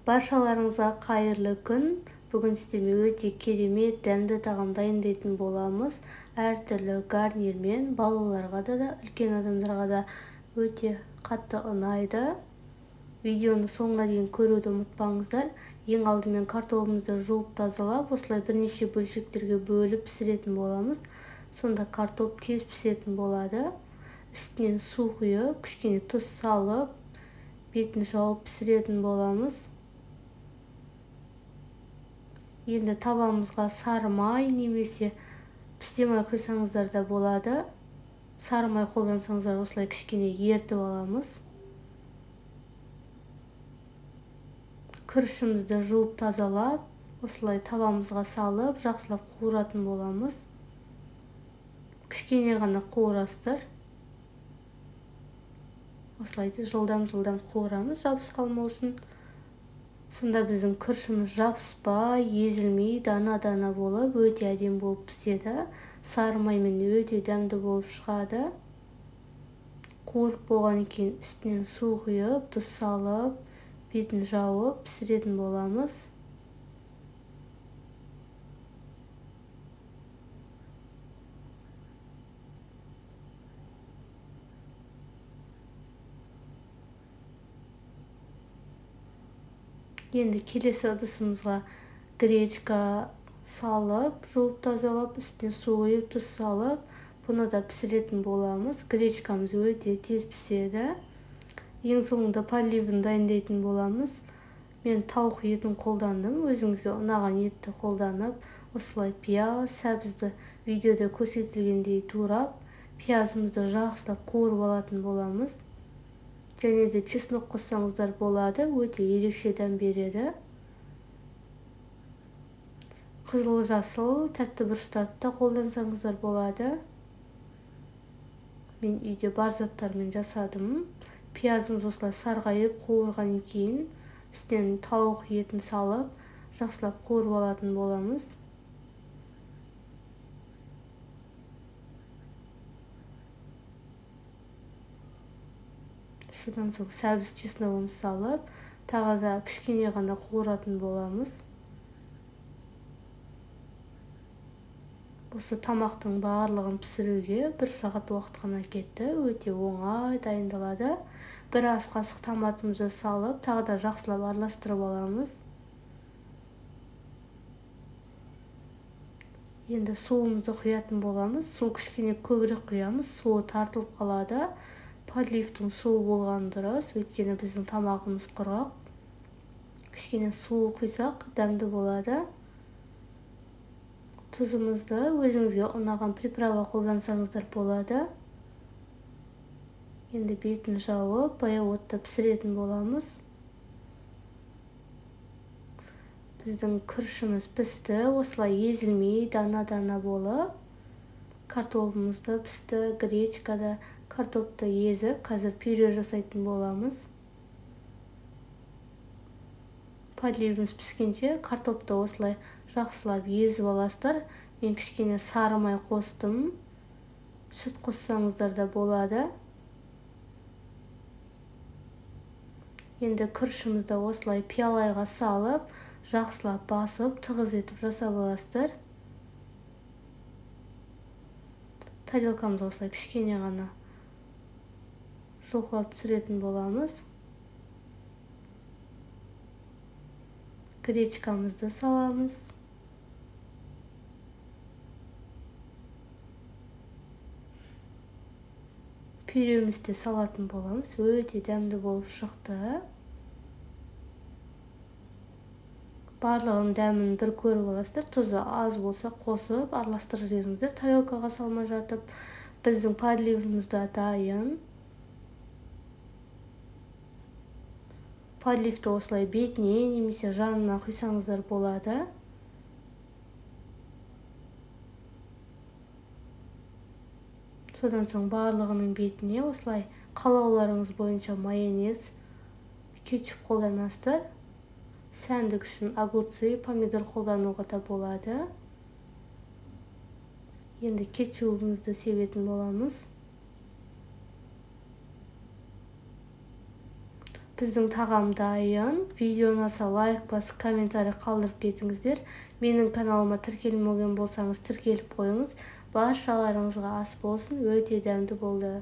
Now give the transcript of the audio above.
Баршаларыңызға қайырлы күн. Бүгін сіздермен өте керемет дәмді тағам дайындайтын боламыз. Әртүрлі гарнирмен балаларға да, үлкен адамдарға да өте қатты ұнайды. Видеоны соңына дейін көруді ұмытпаңыздар. Ең алдымен картобымызды жуып тазалап, осылай бірнеше бөлшектерге бөліп пісіретін боламыз. Сонда картоп тез пісетін болады. Үстінен су құйып, кішкене тұз салып, бетін жауып пісіретін боламыз. Енді табамызға сары май немесе пісте май құйсаңыздар да болады. Сары май қолдансаңыздар осылай кішкене ертіп аламыз. Күрішімізді жуып тазалап, осылай табамызға салып, жақсылап қуыратын боламыз. Кішкене ғана қуырасыздар. Осылай жылдам-жылдам қуырамыз, жабысып қалмау үшін. Сонда біздің күрішіміз жабыспай, езілмей, дана-дана болып, өте әдемі болып піседі. Сары маймен өте дәмді болып шығады. Қуырып болғаннан кейін үстінен су құйып, тұз салып, бетін жауып пісіретін боламыз. Енді келесі ыдысымызға гречка салып, жуып тазалап, үстіне су құйып, тұз салып, бұны да пісіретін боламыз. Гречкамыз өте тез піседі. Ең соңында поливін дайындайтын боламыз. Мен тауық етін қолдандым. Өзіңізге ұнаған етті қолданып, осылай пияз, сәбізді видеода көрсетілгендей турап, пиязымызды жақсылап қуырып алатын боламыз. Және де чеснок қоссаңыздар болады, өте ерекше дәм береді. Қызыл, жасыл, тәтті бұрыштарды да қолдансаңыздар болады. Мен үйде бар заттармен жасадым. Пиязымыз осылай сарғайып қуырғаннан кейін үстінен тауық етін салып, жақсылап қуырып алатын боламыз. Содан соң сәбіз чесногын салып, тағы да кішкене ғана қуыратын боламыз. Осы тамақтың барлығын пісіруге 1 сағат уақыт қана кетті. Өте оңай дайындалады. Бір ас қасық томатымызды салып, тағы да жақсылап араластырып аламыз. Енді суымызды құятын боламыз. Су кішкене көбірек құямыз, суы тартылып қалады. Подливтің суы болған дұрыс, өйткені біздің тамағымыз құрғақ. Кішкене су құйсақ дәмді болады. Тұзымызды өзіңізге ұнаған приправа қолдансаңыздар болады. Енді бетін жауып, баяу отта пісіретін боламыз. Біздің күрішіміз пісті, осылай езілмей, дана-дана болып. Картобымыз да пісті, гречка да. Картопты езіп, қазір пюре жасайтын боламыз. Подливіміз піскенше картопты осылай жақсылап езіп аласыздар. Мен кішкене сары май қостым. Сүт қоссаңыздар да болады. Енді күрішімізді осылай пиалайға салып, жақсылап басып, тығыз етіп жасап аласыздар. Тарелкамызды осылай кішкене ғана жұлқылап түсіретін боламыз. Гречкамызды саламыз. Пюремізді салатын боламыз. Өте дәмді болып шықты. Барлығының дәмін бір көріп аласыздар. Тұзы аз болса қосып араластырып жіберіңіздер. Тарелкаға салмай жатып, біздің подливіміз да дайын. Подливті осылай бетіне немесе жанына құйсаңыздар болады. Содан соң барлығының бетіне осылай қалауларыңыз бойынша майонез, кетчуп қолданасыздар. Сәндік үшін огурцы, помидор қолдануға да болады. Енді кетчубымызды себетін боламыз. Біздің тағам дайын. Видео ұнаса, лайк басып, комментарий қалдырып кетіңіздер. Менің каналыма тіркелмеген болсаңыз, тіркеліп қойыңыз. Баршаларыңызға ас болсын, өте дәмді болды.